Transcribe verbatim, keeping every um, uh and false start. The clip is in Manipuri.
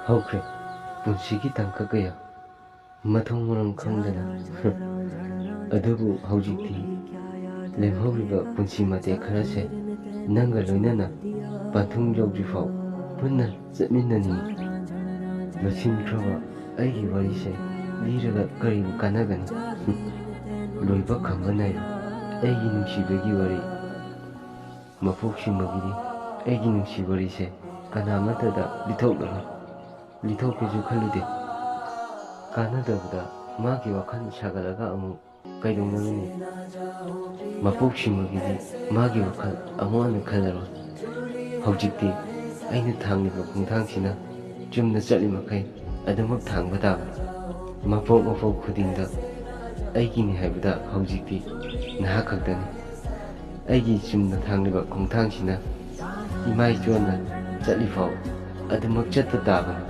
ꯍꯧꯈ꯭ꯔꯦ ꯄꯨꯟꯁꯤꯒꯤ ꯇꯥꯡꯀꯛ ꯀꯌꯥ, ꯃꯊꯣꯡ ꯃꯔꯝ ꯈꯪꯗꯅ꯫ ꯑꯗꯨꯕꯨ ꯍꯧꯖꯤꯛꯇꯤ ꯂꯦꯝꯍꯧꯔꯤꯕ ꯄꯨꯟꯁꯤ ꯃꯇꯦꯛ ꯈꯔꯁꯦ ꯅꯪꯒ ꯂꯣꯏꯅꯅ ꯄꯟꯊꯨꯡ ꯌꯧꯗ꯭ꯔꯤꯐꯥꯎ ꯄꯨꯟꯅ ꯆꯠꯃꯤꯟꯅꯅꯤꯡꯏ꯫ ꯂꯣꯏꯁꯤꯟꯈ꯭ꯔꯕ ꯑꯩꯒꯤ ꯋꯥꯔꯤꯁꯦ ꯂꯤꯔꯒ ꯀꯔꯤꯕꯨ ꯀꯥꯟꯅꯒꯅꯤ? ꯂꯣꯏꯕ ꯈꯝꯕ ꯅꯥꯏꯔꯣꯏ ꯑꯩꯒꯤ ꯅꯨꯡꯁꯤꯕꯒꯤ ꯋꯥꯔꯤ꯫ ꯃꯄꯣꯛ ꯁꯤꯃꯒꯤꯗꯤ ꯑꯩꯒꯤ ꯅꯨꯡꯁꯤ ꯋꯥꯔꯤꯁꯦ ꯀꯅꯥꯃꯠꯇꯗ ꯂꯤꯊꯣꯛꯂꯔꯣꯏ꯫ ꯂꯤꯊꯣꯛꯀꯦꯁꯨ ꯈꯜꯂꯨꯗꯦ꯫ ꯀꯥꯟꯅꯗꯕꯗ ꯃꯥꯒꯤ ꯋꯥꯈꯜ ꯁꯥꯒꯠꯂꯒ ꯑꯃꯨꯛ ꯀꯩꯗꯧꯅꯔꯨꯅꯤ? ꯃꯄꯣꯛ ꯁꯤꯃꯒꯤꯗꯤ ꯃꯥꯒꯤ ꯋꯥꯈꯜ ꯑꯃꯨꯛ ꯍꯟꯅ ꯈꯜꯂꯔꯣꯏ꯫ ꯍꯧꯖꯤꯛꯇꯤ ꯑꯩꯅ ꯊꯥꯡꯂꯤꯕ ꯈꯣꯡꯊꯥꯡꯁꯤꯅ ꯆꯨꯝꯅ ꯆꯠꯂꯤ ꯃꯈꯩ ꯑꯗꯨꯃꯛ ꯊꯥꯡꯕ ꯇꯥꯕꯅꯤ꯫ ꯃꯄꯣꯛ ꯃꯄꯣꯛ ꯈꯨꯗꯤꯡꯗ ꯑꯩꯒꯤꯅꯤ ꯍꯥꯏꯕꯗ ꯍꯧꯖꯤꯛꯇꯤ ꯅꯍꯥꯛ ꯈꯛꯇꯅꯤ꯫ ꯑꯩꯒꯤ ꯆꯨꯝꯅ ꯊꯥꯡꯂꯤꯕ ꯈꯣꯡꯊꯥꯡꯁꯤꯅ ꯏꯃꯥ ꯏꯆꯣꯟꯅ ꯆꯠꯂꯤꯐꯥꯎ ꯑꯗꯨꯃꯛ ꯆꯠꯄ ꯇꯥꯕꯅꯤ꯫